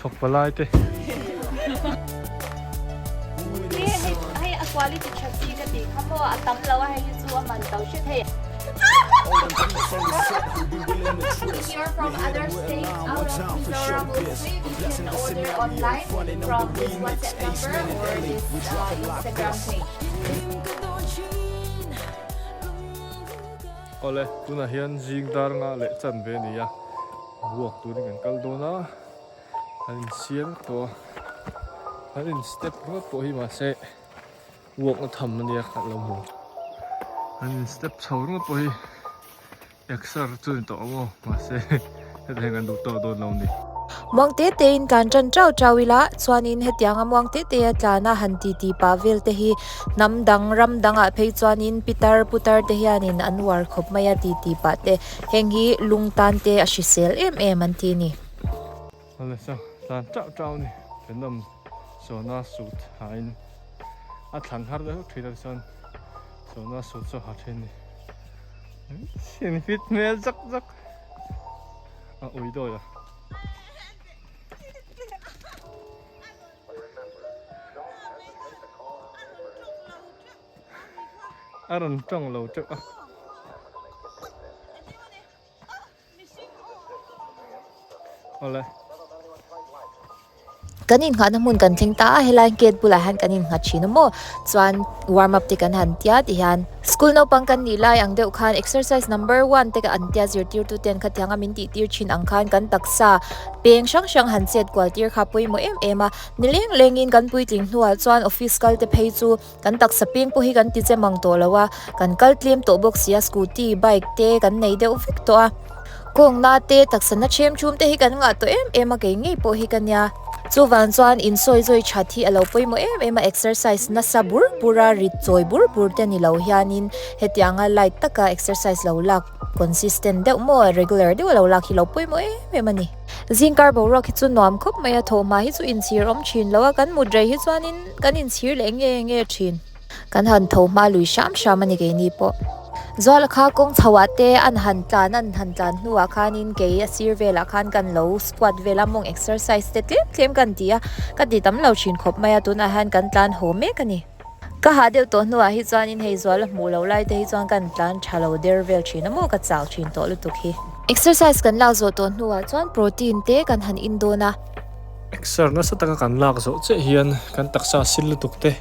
Thawk palai te. Hei a quality tha chi ka tih kha maw a tam lo a hei hi chu a man to hret hei. If you are from other states out of Mizoram mostly you can order online from this WhatsApp number or this Instagram page. Awle tunah hian zing dar nga leh chan ve a ni a walk turin kan kal dawn a. An insiam tawh a, an in step ringawt pawh hi mahse walk na tham ania ka lo hmu. An in step chho ringawt pawh hi exer chu ni tawh ang aw mahse heti hian kan duh tawk dawn lo ni. Muang te te in tlan tan chau chau ila chuanin hetianga muang te te a tlana han ti ti pah vel te hi hnam dang ram dangah phei chuanin pitar putar te hianin an uar khawp mai a ti ti pah te heng hi lung tan te a hrisel em em an ti a ni. Awle saw tlan chauh chauh a ni thenawm sawna sut ha in a thlan har deuh thin a tichuan sawna sut chu a ha thin a ni in fit hmel zak zak a ui dawi a. A rawn tawng lo teuh a. Awle. Kan innghahna hmun kan thleng ta a, helai gate bulah hian kan innghat thin a maw? Chuan warm up te kan han tia tihian school naupang kan nih lai ang deuh khan exercise number one te an tia zirtirtu ten khatiang a min tih tir thin ang khan kan taksa peng hrang hrang han chet kual tir kha pawimawh em em a, ni leng lengin kan puitling hnuah chuan office kal te phei chu Kan taksa peng pawh hi kan ti che mang tawh lo a, kan kal tlem tawh bawk si a, scooty, bike te kan nei deuh vek tawh a. Kawngna te, taksa na ṭhem ṭhum te hi kan ngah tawh em em a, kei ngei pawh hi ka nia. Chuvang chuan insawi zawi ṭhat hi a lo pawimawh em em a, exercise nasa bur bur a, rit chawi bur bur te ni lo hianin hetianga light taka exercise lo lak consistent deuh maw, regular deuh a lo lak hi lo pawimawh em em a ni. Zingkar boruak hi chu nuam khawp mai a, thawhhma hi chu inchhir awm ṭhin lo a, kan mut rei hi chuanin. Kan inchhir leh nge nge thin. Kan han tho hma lui hram hram a ni keini pawh. Zuala kha kawng chho ah te an han tlan an han tlan hnuah khanin kei a sir velah khan kan lo squat vel a mawng exercise te tlem tlem kan ti a, ka ti tam lo thin khawp mai a tunah hian kan tlan haw mek a ni. Ka hah deuh tawh hnuah hi chuanin hei Zuala hmuh loh lai te hi chuan kan tlan tha lo der vel thin a maw ka chau thin tawh lutuk hi. Exercise kan lak zawh tawh hnuah chuan protein te kan han in dawn a. Exer nasa taka kan lak zawh chiah hian kan taksa sil lutuk te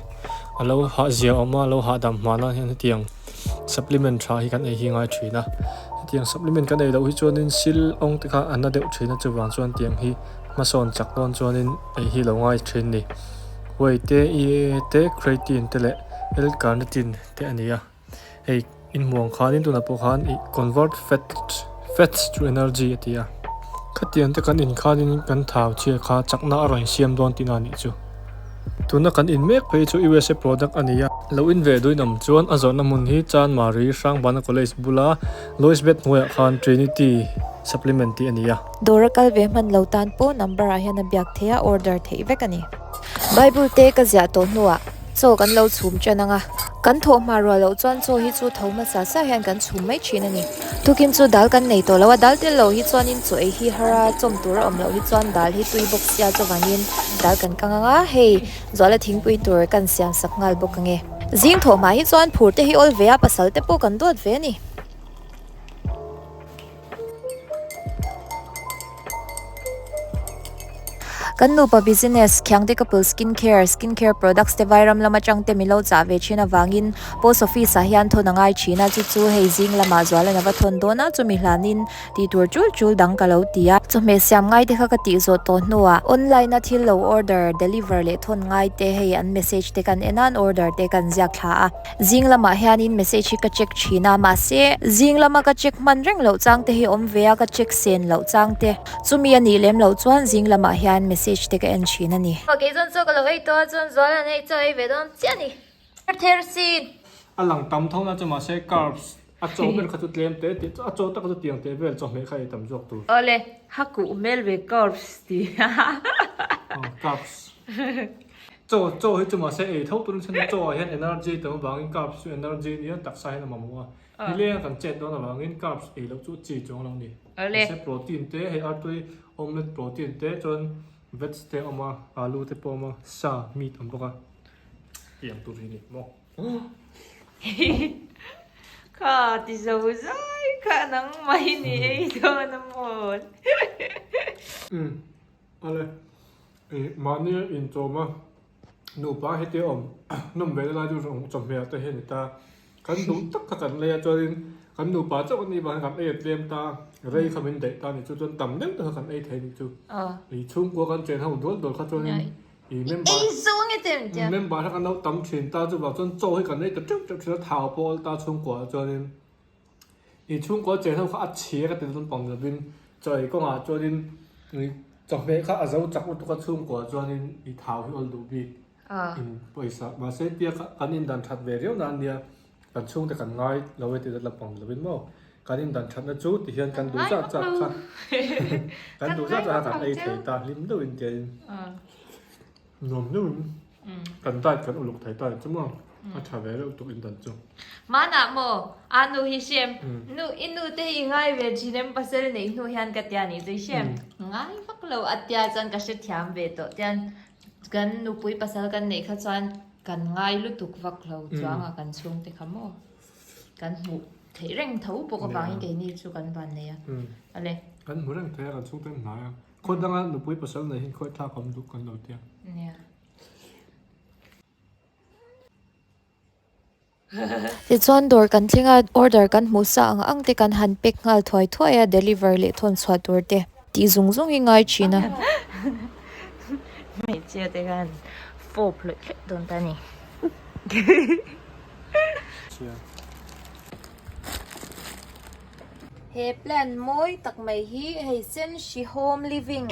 a lo hah zia awm a, a lo hahdam hma nan hian hetiang supplement tha hi kan ei hi ngai thin a. Hetiang supplement kan ei loh hi chuanin sil awng te kha a na deuh thin a, chuvang chuan tiang hi hmasawn chak dawn chuanin ei hi lo ngai thin a ni. Whey te, EAA te, creatine te leh L-carnitine te a ni a. Hei inhmuh ang khanin tunah pawh khan ih convert fat fats to energy a ti a. Khatiang te kan in khanin kan thau chhia kha chakna a rawn siam dawn tihna a nih chu. Tuna kan in mek phei chu USA product a ni a. Lo in ve duin awm chuan a zawrhna hmun hi Chanmari Hrangbana College bula Lois Bet hnuaiah khan Trinity Supplement tih a ni a. Dawr a kal ve hman lo tan pawh number ah hian a biak theih a, order theih vek a ni. Bible te ka ziah tawh hnuah. Chaw kan lo chhum ṭan ang a, kan thawh hma ruah loh chuan chaw hi chu tho hmasa sa hian kan chhum mai ṭhin a ni. Tukin chu dal kan nei tawh lo a, dal tel lo hi chuanin chaw ei hi har a, chawm tur a awm loh hi chuan dal hi tui bawk sia chuvangin dal kan kang ang a, hei Zuala thingpui tur kan siam sak nghal bawk ang e. Zing thawh hma hi chuan phur te hi awl ve a, pasal te pawh kan duat ve a ni. Kan nupa business, Khiangte Couple Skin Care, Skin Care Products te Vairam lam atang te milo chah ve thin avangin Post Office ah hian thawn a ngai thin a, chu chu hei zing lamah Zualan a va thawn dawn a, chumi hlanin tih tur chul chul dang ka lo ti a. Chawhmeh siam ngai te kha ka tih zawh tawh hnuah online a thil lo order, deliver leh thawn ngai te hei an message te kan en a, an order te kan ziak thla a. Zing lamah hianin message hi ka check thin a, mahse zing lama ka check hman reng loh chang te hi awm ve a, ka check sen loh chang te. Chumi a nih lem loh chuan zing lamah hian message te ka en thin a ni. Ok chuan chaw ka lo ei tawh a, chuan zual an ei chaw ei ve dawn chiah a ni. Ther sin. A lang tam tho na chu mahse carbs a chaw ber kha chu tlem te tih a chaw tak chu tiang teh vel chawhmeh kha ei tam zawk tur. Awle, ha kuh hmel ve carbs ti. Aw carbs. Chaw chaw hi chu mahse ei tho turin chhan chaw ah hian energy tam avangin carbs chu energy nia taksa hian a mamawh a. Nileng a kan chet dawn avangin carbs ei loh chu chi chuang lo a ni. Mahse protein te hei artui omelette protein te chuan. Veg te a awm a, alu te pawh a awm a, sa, meat a awm bawk a, tiang tur hi a ni maw. Kha ti zo zai kha nang mai ni ei dawn a maw. Umm ale ih mahni a inchawm a nupa hetia awm nawm ve na lai chu chawhmeh ah te hian a ni ta. Kan duh tak kha kan lei a chuanin kan nupa chauh a nih vangin kan ei a tlem ta, rei kha min daih ta a ni chu chuan tam deuh te kha kan ei thei a ni chu. Ih chhungkua kan chen ho dual dual kha chuanin ih member member kha kan lo tam thin ta chuvang chuan chaw hi kan ei ta teuh teuh thin a thau pawh a ta chhungkua ah chuanin ih chhungkua chen ho kha a chhia ka ti dawn pang lovin chaw ei kawngah chuanin ih chawhmeh kha a zo chak lutuk a chhungkua chuanin ih thau hi awl duh bik. In pawisa mahse tia kan indan that ve riau na ania kan chhungte kan ngai lo e tih la pang lovin maw kan indan that na chu ti hian kan duh zat zat kha kan duh zat zat kha kan ei thei ta hlim deuhin tia in nuam deuhin kan diet kan uluk thei ta chu maw a tha ve reuh tuk indan chu. Manah maw a nu hi hrem nu i nu te hi i ngai ve thin em pasal neih hnu hian ka tia nih chu i hrem ngai vak lo a tia chuan ka hrethiam ve tawh tian Kan nupui pasal kan neih kha chuan kan ngai lutuk vak lo chuang a kan chhungte kha maw kan hmuh theih reng tho bawk avangin keini chu kan van nei a ale. Kan hmu reng thei a kan chhungte an hnai a khaw danga nupui pasal nei hian khawi thlak awm duh kan lo tia. Nia. Tichuan dawr kan thleng a, order kan hmuh sa ang ang te kan han pack nghal thuai thuai a, deliver leh thawn chhuah tur te tih zung zung hi ngai thin a. Hmeichhia te khan fawp hlawih hlawih dawn ta ni. He plan mawi tak mai hi hei Senhri Home Living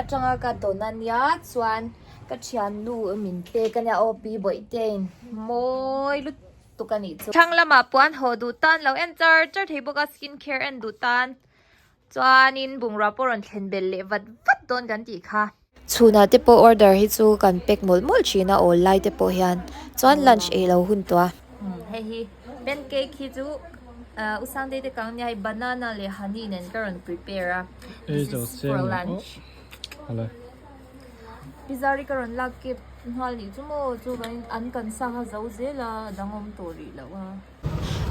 atanga ka dawn a nia chuan Ka thiannu min pek ania aw Pi Bawihtein mawi lutuk a nih chu. Thlang lamah puan haw duh tan lo en char char thei bawk a skin care en duh tan chuanin bungrua pawh rawn thlen belh leh vat vat dawn kan tih kha. Chhunah te pawh order hi chu kan pack mawlh mawlh thin a awl lai te pawh hian chuan lunch ei lo hun tawh a. Hei hi pancake hi chu Usangte te kang nia hei banana leh honey nen ka rawn prepare a this is for lunch. Pizza ri ka rawn lak kep nghal nih chu maw chuvain an kan sa kha zo zel a a dang awm tawh rih loh a.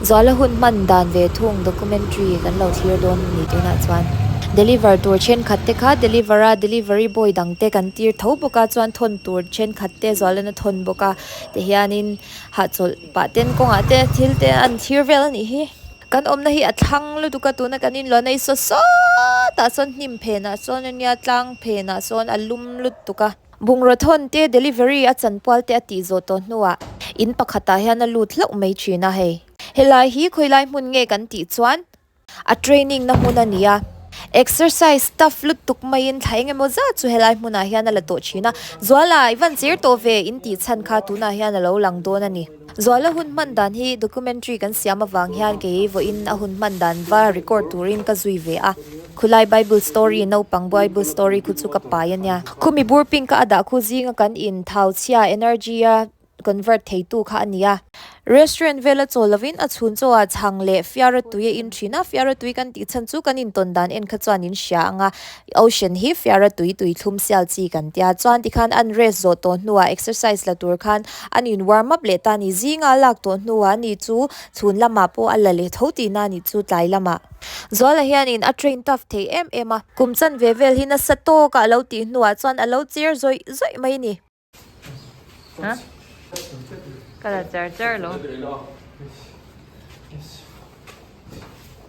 Zuala hun hman dan ve thung documentary kan lo thlir dawn a ni tunah chuan deliver tur thenkhat te kha deliver a delivery boy dang te kan tir tho bawk a chuan thawn tur thenkhat te Zualana thawn bawk a tihianin hahchawlh pah ten kawngah te thil te an thlir vel a nih hi. Kan awmna hi a thlang lutuk a tuna kan inluahna hi saw sawtah sawn hnim phenah sawn ania tlang phenah sawn a lum lutuk a. Bungraw thawn te delivery a chanpual te a tih zawh tawh hnuah in pakhatah hian a lut hlauh mai thin a hei. Helai hi khawilai hmun nge kan tih chuan a training na hmun a ni a. Exercise tough lutuk maiin thla eng emaw zat chu helai hmunah hian a la tawh thin a. Zuala i van chir tawh ve in tih chhan kha tunah hian a lo lang dawn a ni. Zuala hun hman dan hi documentary kan siam avang hian kei vawiin a hun hman dan va record turin ka zui ve a. Khulai Bible story naupang Bible story khu chu ka pai a nia. Khumi bur pink a a dah khu zinga kan in thau chhia energy a convert theitu kha a ni a. Restaurant vela chaw lovin a chhun chaw ah chhang leh fiara tui a in thin a, fiara tui kan tih chhan chu kan intawn dan en kha chuan in hria ang a, ocean hi fiara tui tui thlum sial chi kan tia chuan tikhan an rest zawh tawh hnuah exercise la tur khan an in warm up leh ta a ni, zinga a lak tawh hnuah a ni chu chhun lamah pawh a la leh tho tihna a ni chu tlai lamah. Zuala hianin a train tough thei em em a, kum chanve vel hi nasa tawkah a lo tih hnuah chuan a lo cher zawih zawih mai a ni. Ka la char char lo.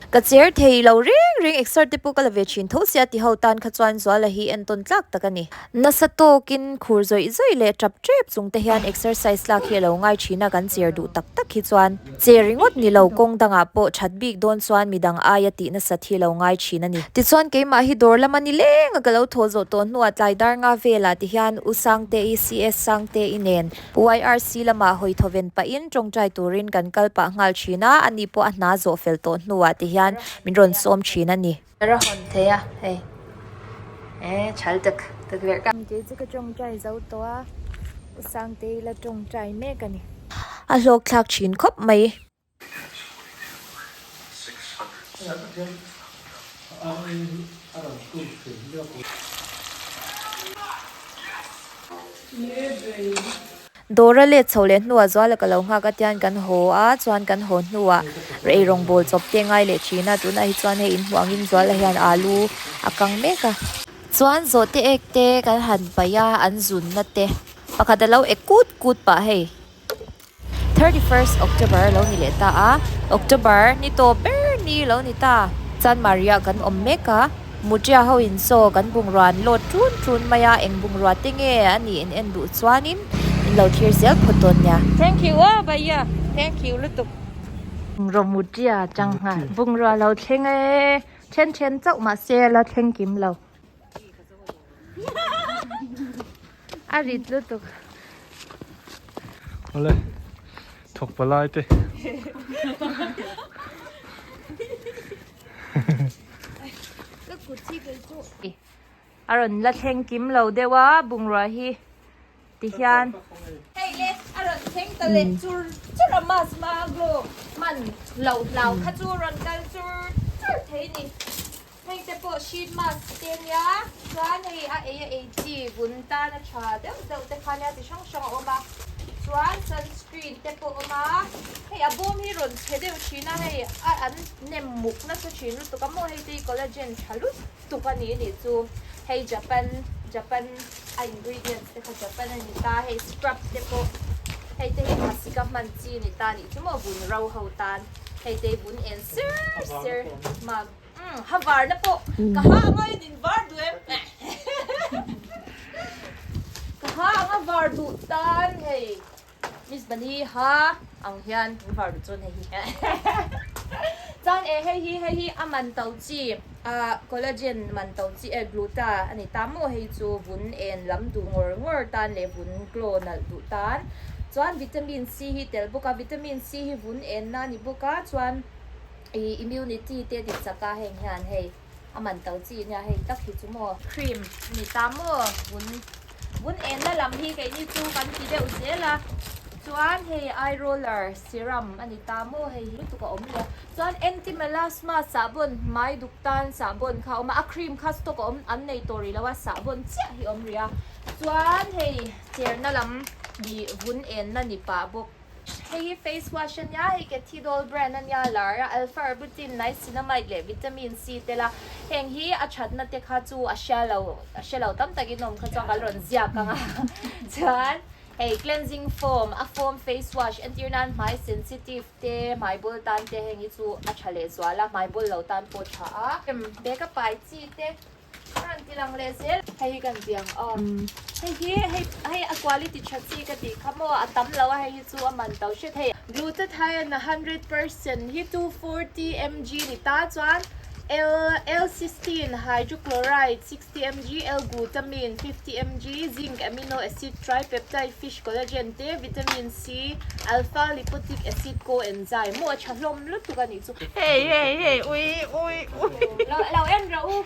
Ka cher thei lo reng reng exer te pawh ka la ve thin tho sia ti ho tan kha chuan Zuala hi entawn tlak tak a ni. Nasa tawkin khur zawih zawih leh tap tep chung te hian exercise lak hi a lo ngai thin a kan cher duh tak tak hi chuan Che ringawt ni lo kawng dangah pawh that bik dawn chuan midang aia tih nasat hi lo ngai thin a ni. Tichuan keimah hi dawr lama ni leng a ka lo thaw zawh tawh hnuah tlai dar nga velah ti hian U Sangte-i, CS Sangte-i nen YRC lamah hawi thawven pahin tawngtai turin kan kal pah nghal thin a, ani pawh a hna zawh fel tawh hnuah ti hian min rawn sawm thin a ni. Ra hawn thei a hei e chhal tak tak leh ka. Kei chu ka tawngtai zo tawh a, U Sangte-i la tawngtai mek a ni. A hlawk thlak thin khawp mai. Dawr a let chho leh hnuah Zuala ka lo nghak a tian kan haw a, chuan kan haw hnuah ei rawngbawl chawp te ngai leh thin a, tunah hi chuan hei inhmuh angin Zuala hian alu a kang mek a. Chuan zawhte ek te kan han paih a, an zunna te pakhat a lo ek kut kut pah hei. 31st October lo ni leh ta a, October ni tawp ber ni lo ni ta. Chanmari ah kan awm mek a, Mutia ho in chaw kan bungrua an load tun tun mai a, eng bungrua te nge a nih in en duh chuanin in lo thlir zel phawt dawn nia. Thank you aw Bhaiya, thank you lutuk. Bungraw Mutia chang nghal, bungrua lo thleng e, then then chauh mahse la thleng kim lo. A rit lutuk. Awle thawk palai te. A rawn la thleng kim lo deuh a bungrua hi ti hian. Hei le a rawn thleng ta leh chur chur a mask hma glow hman loh hlau kha chu rawn kal chur chur thei ni. Hei te pawh sheet mask te nia chuan hei a ei a ei chi vun tan a tha deuh deuh te kha nia ti hrang hrang a awm a chuan sunscreen te pawh a awm a hei a bawm hi rawn chhe deuh thin a hei a an nem muk nasa thin lutuk a maw hei te hi collagen tha lutuk a ni anih chu hei Japan Japan a ingredients te kha Japan a ni ta hei scrub te pawh hei te hi thlasik a hman chi a ni ta anih chu maw vun ro ho tan hei te hi vun en sir sir mask. Ha varna pawh ka ha anga in in var duh em? Ka ha anga var duh tan hei Miss Bunny ha ang hian in var duh chuan hei hi chuan e hei hi hei hi a man to chi ah collagen man to chi e gluta a ni ta maw hei chu vun en lam duh ngawr ngawr tan leh vun glow nalh duh tan chuan vitamin C hi tel bawk a vitamin C hi vun en na a ni bawk a chuan. Ih immunity te ti chak a heng hian hei a man to chi nia hei tak hi chu maw cream a ni ta maw vun vun en na lam hi keini chu kan ti deuh zel a chuan hei eye roller serum a ni ta maw hei hi lutuk a awm leh chuan anti melasma sahbawn hmai duk tan sahbawn kha a awm a a cream kha stock a awm an nei tawh rih lo a sahbawn chiah hi a awm rih a chuan hei cherna lam ih vun en na ni pah bawk. Hei hi face wash a nia, hei Cathedol brand a nia lar a, alpha arbutin, niacinamide leh vitamin C tel a, heng hi a thatna te kha chu a hria lo, a hre lo tam takin awm kha chuan kan rawn ziak ang a, chuan hei cleansing foam, a foam face wash entir nan hmai sensitive te, hmai bul tan te heng hi chu a tha leh zual a, hmai bul lo tan pawh a tha a, bag a pai chi te. Ka rawn ti lang leh zel. Hei hi kan ti ang aw. Hei hi hei hei a quality tha chi ka tih kha maw a tam lo a hei hi chu a man to hret hei. Glutathione 100% hi 240 mg ni ta chuan L L-cysteine hydrochloride 60 mg, L-glutamine 50 mg, zinc amino acid tripeptide fish collagen te vitamin C alpha lipoic acid coenzyme maw a tha hlawm lutuk a nih chu. Hei hei hei ui ui ui. Lo lo en rawh u.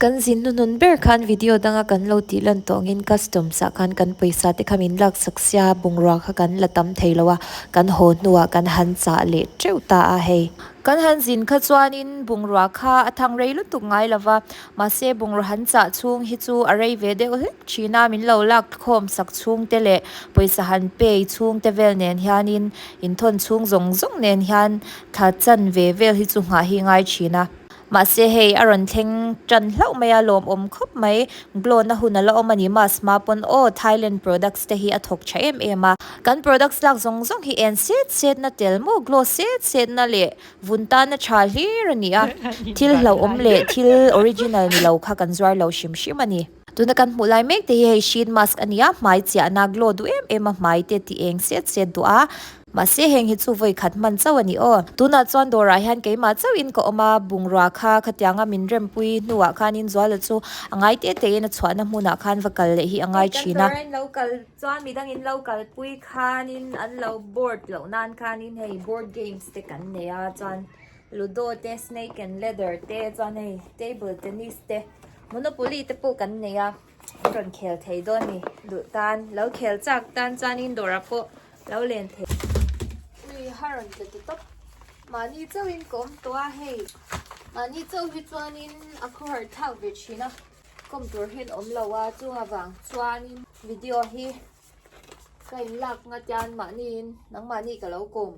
Kan zin hnuhnun ber khan video danga kan lo tih lan tawh angin customs ah khan kan pawisa te kha min lak sak sia bungrua kha kan la tam thei lo a, kan haw hnuah kan han chah leh teuh ta a hei. Kan han zin kha chuanin bungrua kha a thang rei lutuk ngai lo va, mahse bungrua han chah chhung hi chu a rei ve deuh hlek thin a, min lo lak khawm sak chhung te leh pawisa han pay chhung te vel nen hianin Inthawn chhung zawng zawng nen hian thla chan ve vel hi chu nghah hi ngai thin a. Mahse hei a rawn thleng tan hlauh mai a, lawmawm khawp mai. Glow na hun a la awm a ni mask hma pawn aw Thailand products te hi a thawk tha em em a. Kan products lak zawng zawng hi en set set na tel maw glow set set na leh vun tana tha hlir a ni a. Thil hlauhawm leh thil original ni lo kha kan zuar lo hrim hrim a ni. Tuna kan hmuh lai mek te hi hei sheet mask a ni a, hmai chiahna glow duh em em a hmai te ti eng set set duh a, mahse heng hi chu vawi khat hman chauh a ni aw. Tunah chuan dawrah hian keimah chauhin ka awm a, bungrua kha khatianga min rempui hnuah khanin Zuala chu a ngai te tein a chhuahna hmunah khan va kal leh hi a ngai thin a. Kan dawrah in lo kal chuan midangin lo kalpui khanin an lo board loh nan khanin hei board games te kan nei a, chuan ludo te snake and ladder te chuan hei table tennis te. Monopoly te pawh kan nei a, an rawn khel thei dawn a ni. Duh tan, lo khel chak tan chuanin dawrah pawh lo len thei. Ui, a rawn tla ta tawp. Mahni chauhin ka awm tawh a hei. Mahni chauh hi chuanin a khawharh thlak ve thin a. Kawm tur hian awm lo a, chung avang chuanin video hi ka inlak nga tian mahniin nangmahni ka lo kawm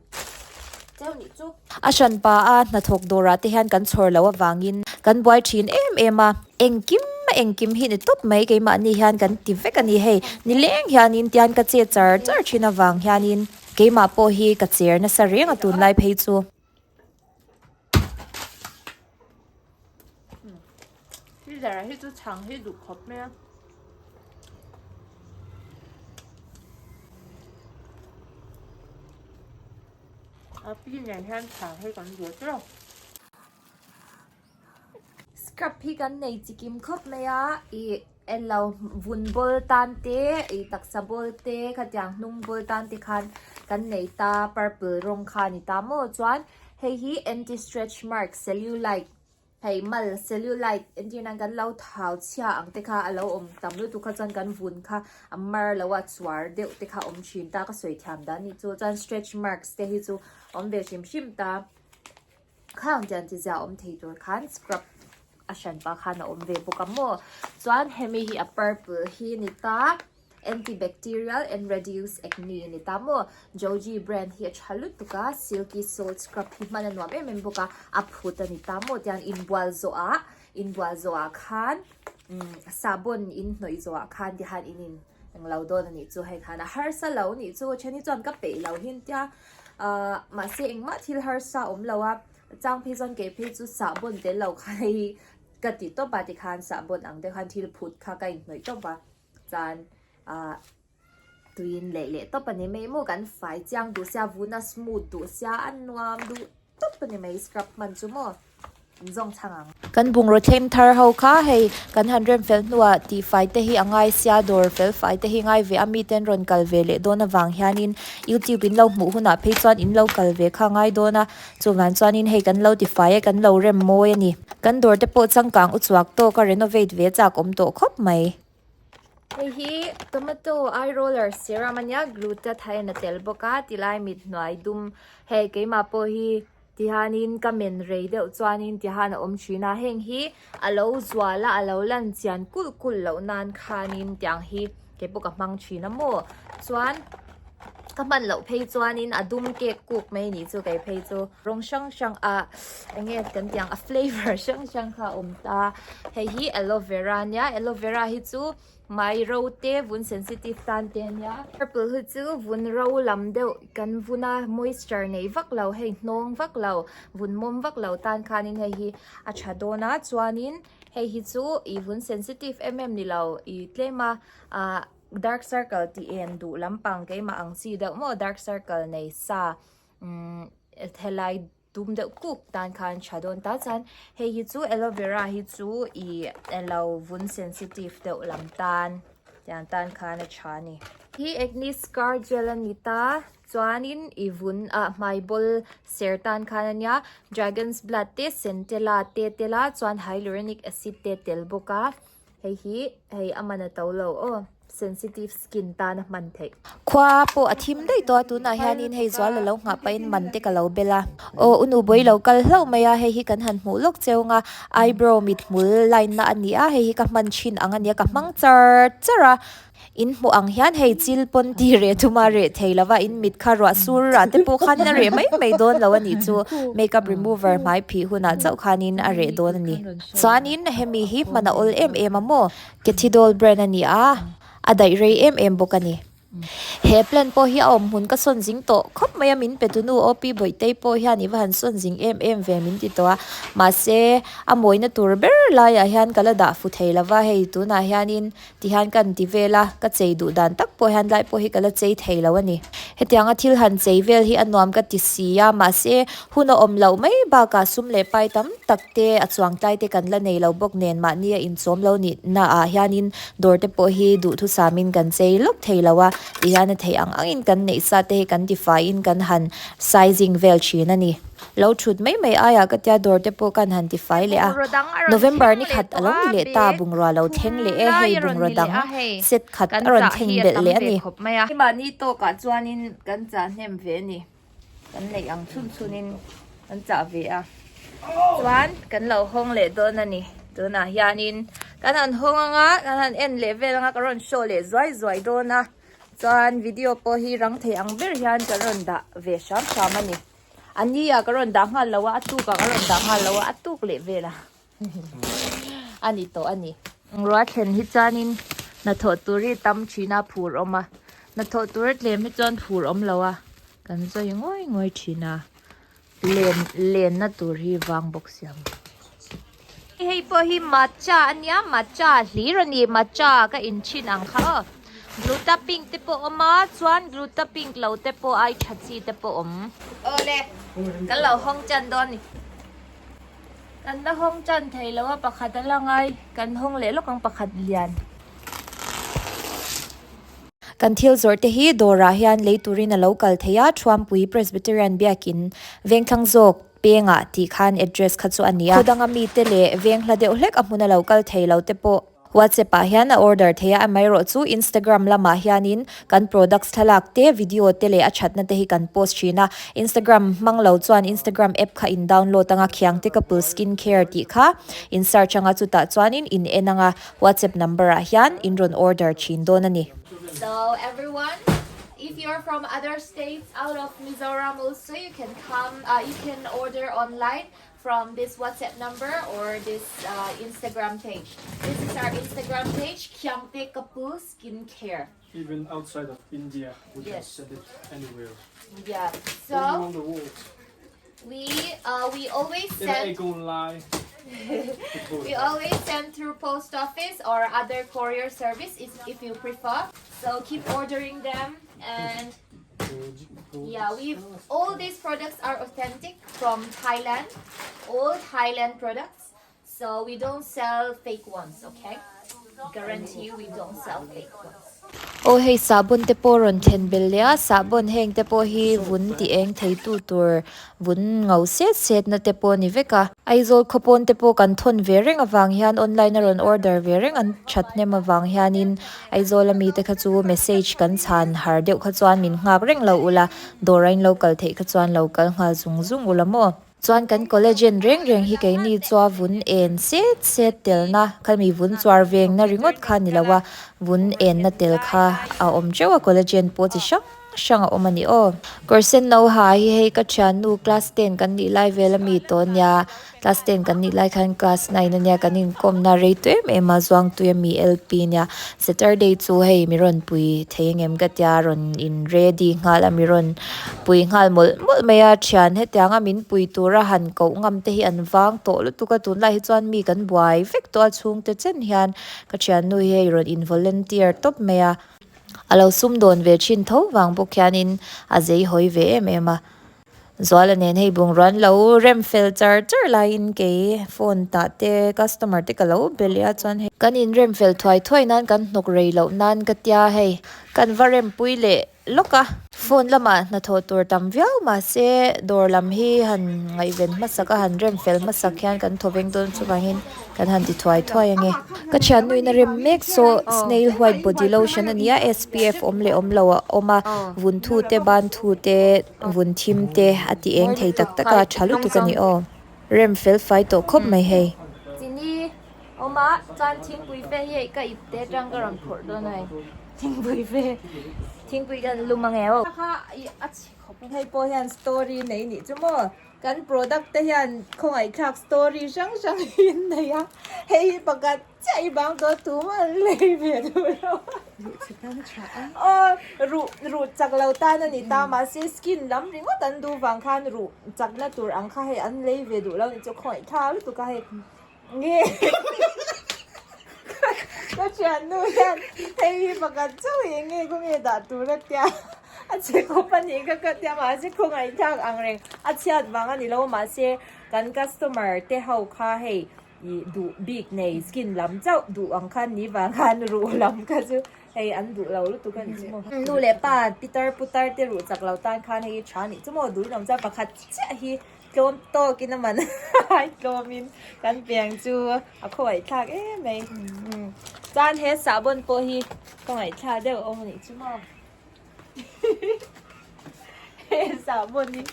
cheu nih chu. A hranpa a hnathawk dawrah te hian kan chhawr loh avangin kan buai thin em em a, engkim engkim hi ni tawp mai keimahni hian kan ti vek a ni hei, nileng hianin tian ka che char char thin avang hianin keimah pawh hi ka cher nasa reng a tunlai phei chu. Caesar hi chu chhang hi duh khawp mai a. A pi nen hian chhang hi kan duh teuh. Scrub hi kan nei chikim khawp mai a ih englo vun bawl tan te ih taksa bawl te khatiang hnung bawl tan te khan kan nei ta purple rawng kha a ni ta maw chuan hei hi anti stretch mark cellulite hei mal cellulite entir nan kan lo thau chhia ang te kha a lo awm tam lutuk kha chuan kan vun kha a mar lo a chuar deuh te kha a awm thin ta ka sawi thiam dan nih chu chuan stretch marks te hi chu awm ve hrim hrim ta. Khang tiang chi zia awm thei tur khan scrub a hran pah khan a awm ve bawk a maw chuan hemi hi a purple hi ni ta anti bacterial and reduce acne ni ta maw joji brand hi a tha lutuk a silky salt scrub hi hman a nuam em em bawk a a phut a ni ta maw tiang inbual zawh ah inbual zawh ah khan umm sahbawn in hnawih zawh ah khan ti khan in in englo dawn a nih chu hei khan a harsa lo a nih chu a then hi chuan ka peih lo hi an tia ahh mahse engmah thil harsa a awm lo a chang phei chuan kei phei chu sahbawn tel lo kha hei ka ti tawp a tikhan sahbawn ang deuh khan thil phut kha ka inhnawih tawp a chuan ahh tuiin leh leh tawp a ni mai maw kan fai chiang duh sia vun a smooth duh sia a nuam duh tawp a ni mai scrub hman chu maw. Zawng chhang ang. Kan bungraw thleng thar ho kha hei kan han rem fel hnuah tihfai te hi a ngai sia dawr fel fai te hi ngai ve a miten rawn kal ve leh dawn avang hianin youtube in lo hmuh hunah phei chuan in lo kal ve kha ngai dawn a chuvang chuanin hei kan lo tifai a kan lo rem mawi a ni. Kan dawr te pawh changkang uchuak tawk a renovate ve chak awm tawh khawp mai. Hei hi tomato eye roller serum a nia glutathione a tel bawk a tilai mit hnuai dum hei keimah pawh hi tihianin ka men rei deuh chuanin tihian a awm thin a heng hi a lo zual a a lo lan chian kulh kulh loh nan khanin tiang hi keipawh ka hmang thin a maw chuan ka hman loh phei chuanin a dum kek kuk mai a nih chu kei phei chu. Rawng hrang hrang ah eng nge kan tih ang a flavour hrang hrang kha a awm ta hei hi aloe vera ania aloe vera hi chu hmai ro te vun sensitive tan te ania purple hi chu vun ro lam deuh kan vun a moisture nei vak lo hei hnawng vak lo vun mawm vak lo tan khanin hei hi a tha dawn a chuanin hei hi chu ih vun sensitive em em ni lo ih tlem a ah dark circle tih en duh lampang keimah ang chi deuh maw dark circle nei sa. Umm helai dum deuh kuk tan khan tha dawn ta chuan hei hi chu aloe vera hi chu ih alo vun sensitive deuh lam tan tiang tan khan a tha a ni. Hi acne scar gel a ni ta chuanin ih vun ah hmai bawl ser tan khan a nia dragon's blood te centella te tel a chuan hyaluronic acid te tel bawk a. Hei hi hei a man a to lo aw, sensitive skin tan a hman theih. Khua pawh a thim daih tawh a, tunah hianin hei zual a lo nghah pahin man te ka lo bel a. Aw u nubawi lo kal hlauh mai a, hei hi kan han hmuh lawk cheu ang a, eyebrow mithmul line na a ni a, hei hi ka hman thin ang a nia, ka hmang char char a. In hmuh ang hian hei chil pawn ti reh thum a reh thei lova in mit kha ruah sur ah te pawh khan a reh mai mai dawn lo a nih chu makeup remover hmai phih hunah chauh khanin a reh dawn a ni. Chuanin hemi hi hman a awl em em a maw? Cathy-Doll brand a ni a, a daih rei em em bawk a ni. He plan pawh hi a awm hmun ka sawn zing tawh khawp mai a min pe tunu OP Bawihtei pawh hian i va han sawn zing em em ve min ti tawh a mahse a mawina tur ber laiah hian ka la dah fu thei lova hei tunah hianin Tihian ka inti vel a, ka chei duh dan tak pawh hian lai pawh hi ka la chei thei lo a ni. Hetianga thil han chei vel hi a nuam ka ti si a, mahse hun a awm loh mai bakah sum leh pai tam tak te a chuang tlai te kan la nei lo bawk nen mahni a inchawm lo nihna ah hianin dawr te pawh hi duhthusamin kan chei lawk thei lo a, tihian a theih ang angin kan neih sa te hi kan tifaiin kan han sizing vel thin a ni. Lo thut mai mai aiah ka tia dawr te pawh kan han ti fai leh a, November ni khat a lo ni leh ta, bungrua lo thleng leh e, hei bungrua dang set khat a rawn thleng belh leh a ni. Mahni tawkah chuanin kan chah hnem ve a ni, kan neih ang chhun chhunin kan chah ve a, chuan kan lo hawng leh dawn a ni, tunah hianin. Kan han hawng anga kan han en leh vel anga ka rawn show leh zuai zuai dawn a chuan video pawh hi rang thei ang ber hian ka rawn dah ve hram hram a ni a ni ah ka rawn dah nghal lo a a tuk ah ka rawn dah nghal lo a a tuk leh vel a a ni tawh a ni. Ruah thlen hi chuanin hnathawh tur hi tam thin a phur awm a hnathawh tur a tlem hi chuan phur awm lo a kan zawi ngawi ngawi thin a. Len lenna tur hi vang bawk siam. Hei pawh hi matcha a nia matcha hlir a ni matcha ka in thin ang kha aw gluta pink te pawh awm a chuan gluta pink lo te pawh ai tha chi te pawh awm. Awle kan lo hawng chan dawn ni. Kan la hawng chan thei lo a pakhat a la ngai kan hawng leh lawk ang pakhat lian. Kan thil zawrh te hi dawrah hian lei turin a lo kal thei a, Thuampui Presbyterian Biakin Vengthlang zawk pengah tih khan address kha chu a ni a. Khawdanga mite leh veng hla deuh hlek a hmun a lo kal thei lo te pawh WhatsApp ah hian a order thei a, amaherawh chu Instagram lamah hianin kan products thlalak te, video te leh a thatna te hi kan post thin a. Instagram hmang lo chuan Instagram app kha in download anga Khiangte Couple Skin Care tih kha in search anga chutah chuanin in en anga. WhatsApp number ah hian in rawn order thin dawn a ni. So everyone if you are from other states out of Mizoram also you can come uh, you can order online from this WhatsApp number or this uh, Instagram page. This is our Instagram page Khiangte Kapu Skincare. Even outside of India, we can send it anywhere. Yeah. So All around the world. We uh, we always send we always send through post office or other courier service if, if you prefer. So keep ordering them and yeah, we all these products are authentic from Thailand. All Thailand products. So we don't sell fake ones, okay? Guarantee we don't sell fake ones. Aw hei sahbawn te pawh rawn thlen belh leh a, sahbawn heng te pawh hi vun ti eng thei tu tur vun ngo set set na te pawh a ni vek a. Aizawl khawpawn te pawh kan thawn ve reng avang hian online a rawn order ve reng an that hnem avang hianin Aizawl ami te kha chu message kan chhan har deuh kha chuan min nghak reng lo ula, dawr a in lo kal theih kha chuan lo kal nghal zung zung ula maw. Chuan kan collagen reng reng hi keini chua vun en set set telna khami vun chuar vengna ringawt kha ni lo a, vun enna tel kha a awm teuh a collagen pawh chi hrang hrang a awm a ni aw. Kawr sen no ha hi hei ka thiannu class ten kan nih lai vel ami tawh ania, class ten kan nih lai khan class nine ania kan inkawmna rei tawh em em a Zuangtui ami LP ania Saturday chu hei mi rawn pui thei ang em ka tia rawn in ready nghal a mi rawn pui nghal mawlh mawlh mai a thian hetiang a min pui tura han koh ngam te hi an vang tawh lutuk a tunlai hi chuan mi kan buai vek tawh a chhungte chen hian ka thiannu hi hei rawn in volunteer tawp mai a a lo sumdawn ve thin tho vang bawk hianin a zei hawi ve em em a. Zuala nen hei bungrua an lo rem fel char char laiin kei phone tah te customer te ka lo be leh a chuan hei kan in rem fel thuai thuai nan kan hnawk rei loh nan ka tia hei kan va rem pui leh lawk a. Phone lamah hnathawh tur tam viau mahse dawr lam hi han ngaihven hmasak a han rem fel hmasak hian kan thaw veng dawn chuvangin kan han ti thuai thuai ange. Ka thiannuin a rem mek saw snail white body lotion a nia SPF awm leh awm lo a awm a vun thu te ban thu te Vun thim te a ti eng thei tak tak a, tha lutuk a ni aw. Rem fel fai tawh khawp mai hei. Chini awm a, chuan thingpui fe hi hei ka ip te atang ka rawn phawrh dawn a hei. Thingpui fe, thingpui kan lum ang e aw. Kha i a chhe khawp a. Hei pawh hian story nei nih chu maw? Kan product te hian khawngaihthlak story hrang hrang hi an nei a, hei hi pakhat chiah i bang tawh tum a an lei ve duh lo a. Aw ruh ruh chak lo tan a ni ta mahse skin lam ringawt an duh vang khan ruh chakna tur ang kha hei an lei ve duh lo nih chu khawngaihthlak lutuk a hei nge ka thiannu hian hei hi pakhat chauh hi eng nge khawnge dah tur a tia a che khawp a nih kha ka tia mahse khawngaihthlak ang reng a chhiat vang a ni lo mahse kan customer te ho kha hei Ih duh bik nei skin lam chauh duh ang khan ni vang khan ruh lam kha chu hei an duh lo lutuk a ni chu maw. Nu leh pa pitar putar te ruh chak lo tan khan hei tha nih chu maw duh in awm chuan pakhat chiah hi tlawm tawk in a man ai tlawm in kan piang chu a khawngaih thlak em mai. Chuan he sahbawn pawh hi khawngaih thlak deuh awm a nih chu maw. He sahbawn hi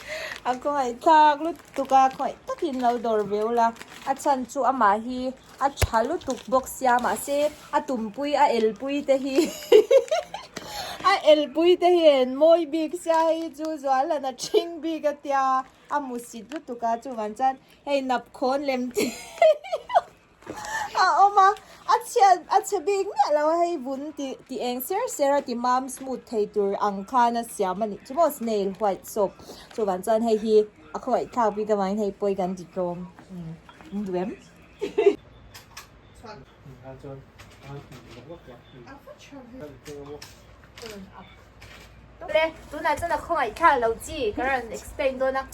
a khawngaih thlak lutuk a khawngaih takin lo dawr ve ula. A chhan chu amah hi a tha lutuk bawk sia mahse a tumpui a elpui te hi a elpui te hi an mawi bik sia hei chu Zualan a thing bik a tia a musit lutuk a chuvang chuan hei nap khawn lem te a awm a a chhiat a chhe bik miah lo a hei vun tih tih eng ser ser a ti mam smooth thei tur ang khan a siam a nih chu maw snail white soap chuvang chuan hei hi a khawngaih thlak bik avangin hei pawi kan ti tlawm in duh em. Le tunah chuan a khawngaih thlak lo chi ka rawn explain dawn a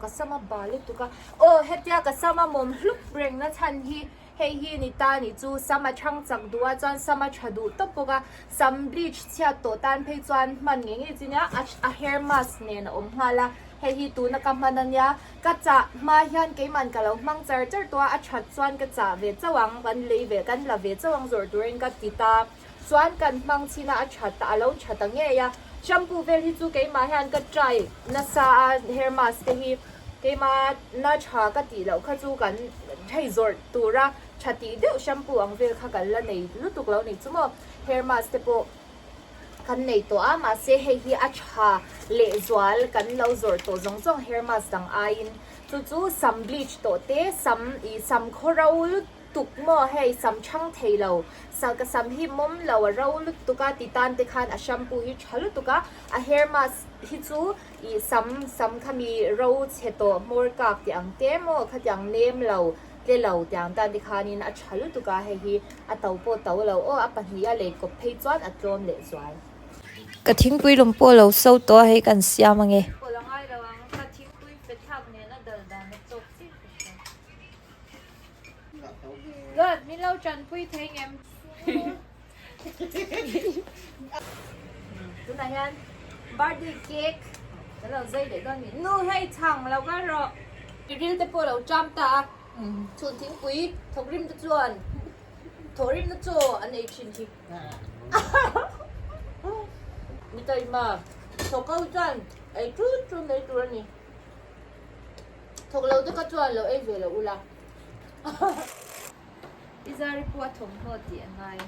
ka sama bal lutuk a aw hetia ka sama mawm hlup reng na chhan hi hei hi ni ta nih chu sama chhang chak duh a chuan sama tha duh tawp bawk a sam bleach chhiat tawh tan phei chuan hman ngei ngei chi nia a hair mask nen a awm nghal a hei hi tuna ka hman ania ka chah hma hian keimahn ka lo hmang char char tawh a a that chuan ka chah ve chauh ang kan lei ve kan la ve chauh ang zawrh turin ka ti ta. Chuan kan hmang chhin a, a that a, a lo tha ta ngei a. Shampoo vel hi chu keimah hian ka try nasa a, hair mask te hi keimah na tha ka tih loh kha chu kan hei zawrh tura tha tih deuh shampoo ang vel kha kan la nei lutuk lo nih chu maw. Hair mask te pawh kan nei tawh a, mahse hei hi a tha lehzual kan lo zawrh tawh zawng zawng hair mask dang aiin chu chu sam bleach tawh te, sam ih sam khaw ro lutuk. tuk maw hei sam chhang thei lo sa ka sam hi mawm lo a ro lutuk a ti tan te khan a shampoo hi tha lutuk a a hair mask hi chu ih sam sam kha mi ro chhe tawh hmawr kak tih ang te maw khatiang nem lo tle lo tih ang tan te khanin a tha lutuk a hei hi a to pawh to lo aw a pahnih a lei kawp phei chuan a tlawm leh zual. Ka thingpui lum pawh lo so tawh a hei kan siam ange. Pawlh a ngai lo ang ka thingpui fe thlak nen a dal dan a chawk chiah ka hria. Good, min lo tanpui thei ngem. Tunah hian birthday cake kan lo zai leh dawn ni. Nu hei chhang lo ka rawh. Ril te pawh lo ṭam ta a. Chhun thingpui thawkrim te chuan thawhrim na chaw an ei thin hi. Mi taima thawk ho chuan ei ṭun ṭun mai tur a ni. Thawk lo te kha chuan lo ei ve lo ula. I zari pawh a thawmhnaw tih a ngai.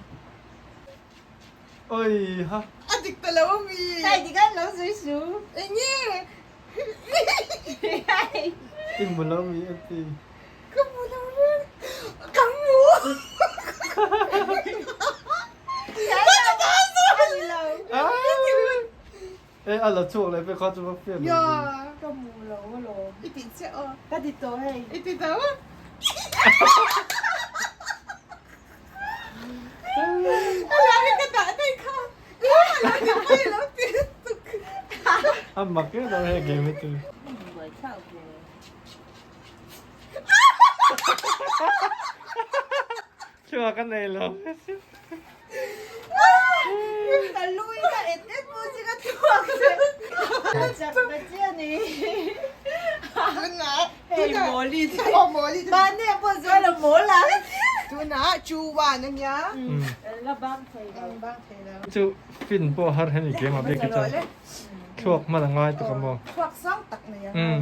Oi ha. A dik ta lo a mi. Hei dik an lo zui su. Eng nge? I hmu lo mi a ti. Ka hmu lo reng. Ka hmu. E a la chhuak leh pek kha chu va fiah lo Ya, ka hmu lo alawm. I tih chiah aw. Ka ti tawh hei. I ti tawh a. A la hi ka dah daih kha. A lo ti mai lo ti tuk. A mak em em hei game hi chu. Buai thlak ve. Chhuak a nei lo. Ka lui ka et et pawh chu ka chhuak leh. Ka chak ta chiah ni. Tunah Hei mawli te. Oh mawli te. Mahni ah pawh zual a mawl a. Tunah 2-1 a nia. La bang thei lo. Bang thei lo. Chu fin pawh har hemi game ah bik hi chuan thluak hman a ngai tuk a maw. Thluak sang tak nei a ngai.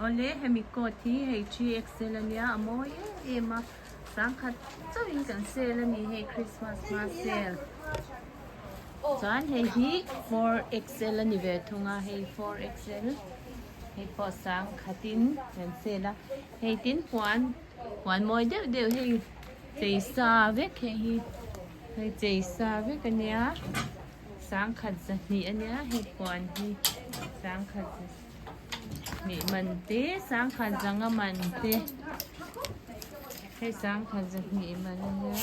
Awle hemi coat hi hei 3XL ania a mawi em em a sangkhat chauhin kan sale ani hei Christmas hma sale chuan hei hi 4XL ani ve thung a hei 4XL hei pawh sangkhatin kan sale a hei tin puan puan mawi deuh deuh hei chei sa vek hei hi hei chei sa vek ania. Sangkhat zahnih ania hei puan hi sangkhat zahnih man te sangkhat zanga man te hei sangkhat zahnih man ania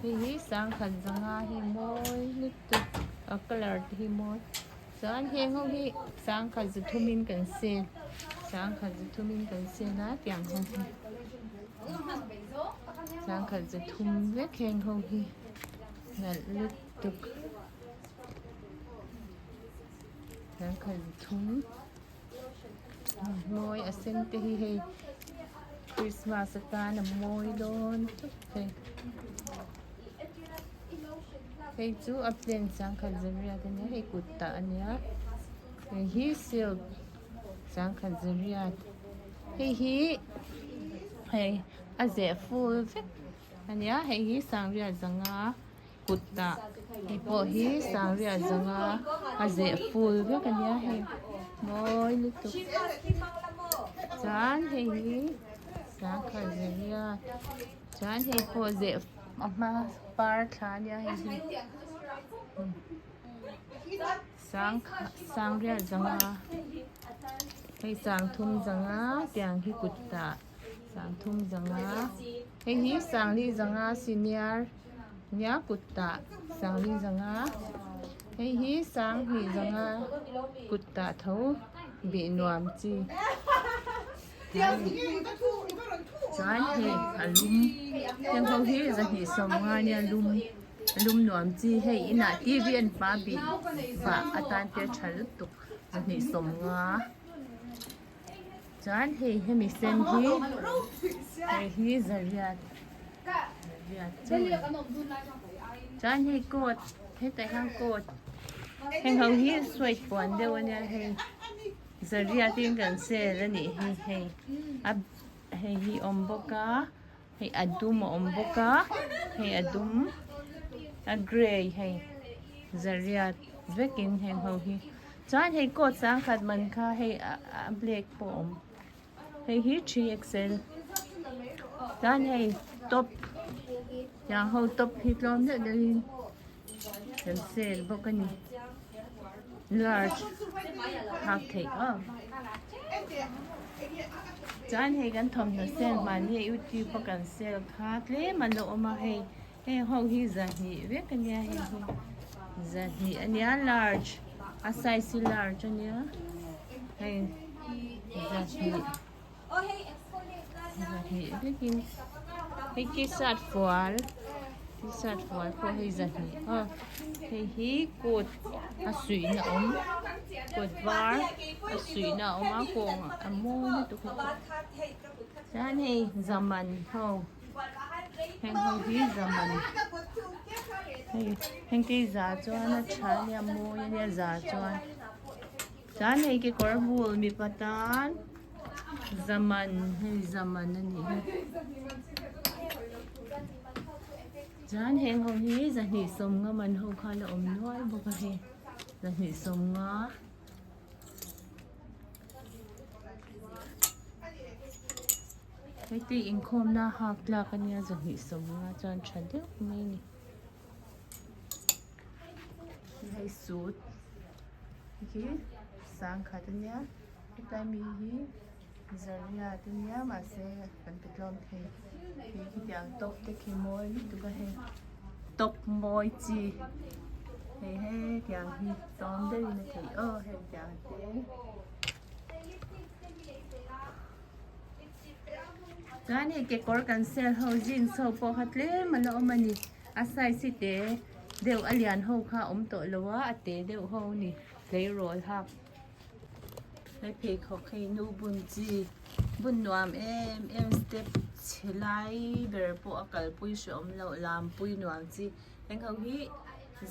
hei hi sangkhat zanga hei mawi lutuk a colour te hi mawi chuan heng ho hi sangkhat zathumin kan sale sangkhat zathumin kan sale a tiang ho hi sangkhat zathum vek heng ho hi. Nalh lutuk kan khalh thum mawi a sen te hi hei Christmas atan a mawi dawn tawp hei hei chu a plain sangkhat zariat ania hei kut tah ania hei hi silk sangkhat zariat. Hei hi hei a zeh full vek a nia hei hi sangriat zanga kut ah hei pawh hi sangriat zanga a zeh full vek a nia hei mawi lutuk chuan hei hi sangkhat zariat chuan hei pawh zeh a hma par thla a nia hei hi. Sangriat zanga hei sangthum zanga tiang hi kut tah sangthum zanga hei hi sangli zanga senior nia kut tah sangli zanga hei hi sanghnih zanga kut tah tho bih nuam chi chuan hei a lum heng ho hi zahnih sawmnga nia lum. Lum nuam chi hei inah tv an hma bih vah atan te a tha lutuk zahnih sawmnga chuan hei hemi sen hi hei hi zariat zariat chuan hei coat hetah hian coat heng ho hi sweat puan deuh ania hei zariat in kan sel anih hi hei a hei hi awm bawk a. Hei a dum a awm bawk a hei a dum a grey hei zariat vekin heng ho hi chuan hei coat sangkhat man kha hei a black pawh a awm hei hi 3XL chuan hei top tiang ho top hi tlawm deuh deuhin kan sale bawk a ni large hak theih aw chuan hei kan thawmhnaw sale mahni youtube a kan sale kha tlem an lo awm a hei heng ho hi zahnih vek a nia hei hi zahnih a nia large a size hi large a nia hei zahnih zahnih vekin hei t-shirt fual t-shirt fual pawh hei zahnih aw hei hi coat a suihna awm coat var a suihna a awm a kawngah a mawi lutuk a chuan hei zaman ho heng ho hi zaman hei heng te hi za chuan a tha ania mawi ania za chuan. Chuan hei kekawr bul mipa tan zaman hei zaman a nih hi chuan heng ho hi zahnih sawmnga man ho khan a awm nual bawk a hei zahnih sawmnga. Hei te inkhawmna hak tlak a nia zahnih sawmnga chuan tha deuh mai a ni. Hei suit hi sangkhat a nia hetlai mi hi zariat a nia mahse kan pe tlawm thei hei khitiang top te khi mawi lutuk a hei top mawi chi hei hetiang hi tlawm deuhin a theih aw hetiang te. Chuan hei kekawr kan sel ho jeans ho pawh kha tlem a la awm a ni a size hi te deuh a lian ho kha a awm tawh lo a a te deuh ho a ni tleirawl hak hei pheikhawk hei nu bun chi bun nuam em em step chhe lai ber pawh a kalpui hrehawm loh lampui nuam chi heng ho hi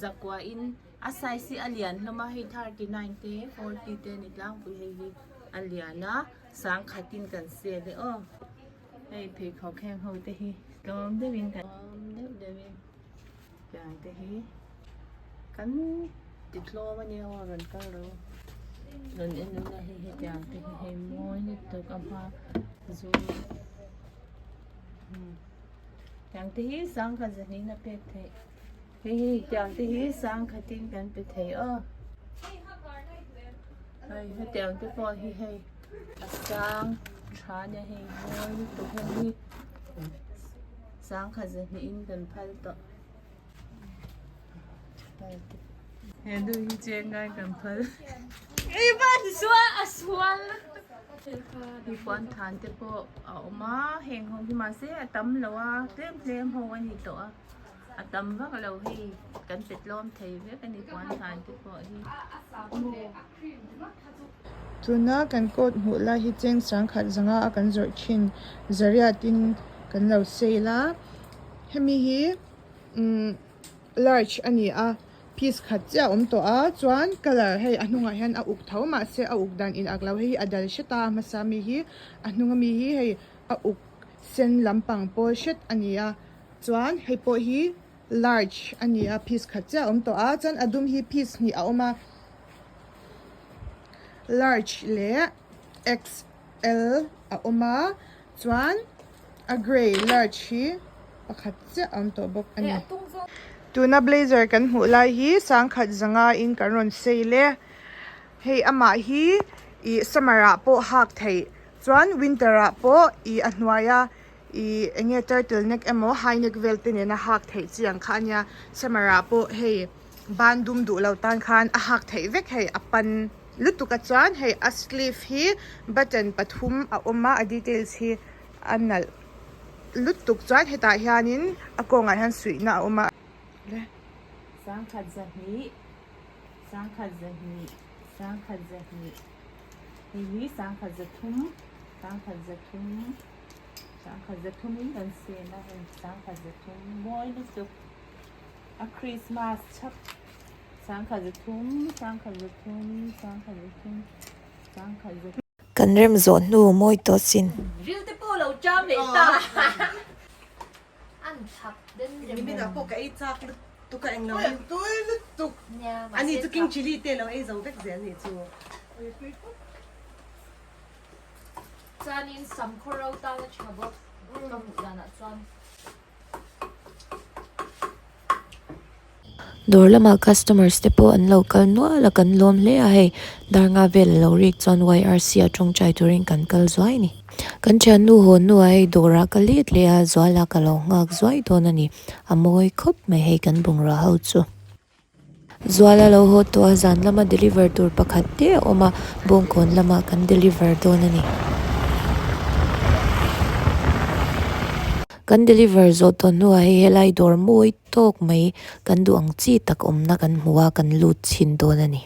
zakua in a size hi a lian hlawm a hei 39 te 40 te a ni tlangpui hei hi a lian a. Sangkhatin kan sel e aw hei pheikhawk heng ho te hi tlawm deuhin kan tlawm deuh deuhin tiang te hi kan ti tlawm a nia aw rawn kal ro rawn en ula hei hetiang te hi hei mawi lutuk a hma zu tiang te hi sangkhat zahnih a pek theih hei hei tiang te hi sangkhatin kan pe thei aw. Hei hetiang te pawh hi hei a sang tha ania hei mawi lutuk hei hi sangkhat zahnihin kan phal tawh he nu hi cheng ngai kan phal hi puan than te pawh a awm a heng ho hi mahse a tam lo a tlem tlem ho a ni tawh a. A tam vak lo hei kan pe tlawm thei vek a ni puan than te pawh hi. Tuna kan coat hmuh lai hi cheng sangkhat zanga a kan zawrh thin zariatin kan lo sale a hemi hi umm large a ni a. Piece khat chiah a awm tawh a chuan colour hei a hnungah hian a uk tho mahse a uk dan in ak lo hei hi a dal hret a a hmasa mi hi a hnung ami hi hei a uk sen lampang pawl hret a ni a chuan hei pawh hi large a ni a piece khat chiah a awm tawh a chuan a dum hi piece hnih a awm a large leh xl a awm a chuan a grey large hi pakhat chiah a awm tawh bawk a ni. Tuna blazer kan hmuh lai hi sangkhat zanga in kan rawn sale e hei amah hi ih summer ah pawh hak theih chuan winter ah pawh ih a hnuaia ih eng nge turtle neck emaw high neck vel te nena hak theih chi ang kha a nia summer ah pawh hei ban dum duh lo tan khan a hak theih vek hei a pan lutuk a chuan hei a sleeve hi button pathum a awm a a details hi a nalh lutuk chuan hetah hianin a kawngah hian suihna a awm a. Sangkhat zahnih sangkhat zahnih sangkhat zahnih hei hi sangkhat zathum sangkhat zathum sangkhat zathum in kan siam a hei sangkhat zathum mawi lutuk a Christmas chhap sangkhat zathum sangkhat zathum sangkhat zathum sangkhat zathum. Kan rem zawh hnu mawi tawh sin. Ril te pawh lo cham leh ta. An thak den rem. Nimin ah pawh ka ei chak lutuk a englo. Oi tui lutuk. Ani chu king chilli te lo ei zo vek zel nih chu. Chuanin samkhaw ro tan a tha bawk ka hmuh danah chuan. Dawr lamah customers te pawh an lo kal nual a kan lawm hle a hei dar nga vel a lo rik chuan YRC a tawngtai turin kan kal zuai a ni. Kan thiannu haw hnuah hei dawrah ka let leh a zuala ka lo nghak zuai dawn a ni a mawi khawp mai hei kan bungrua ho chu. Zuala lo haw tawh a zan lama deliver tur pakhat te a awm a bawngkawn lamah kan deliver dawn a ni. Kan deliver zawh tawh hnuah hei helai dawr mawi tawk mai kan duh ang chi tak awmna kan hmu a kan lut chhin dawn a ni.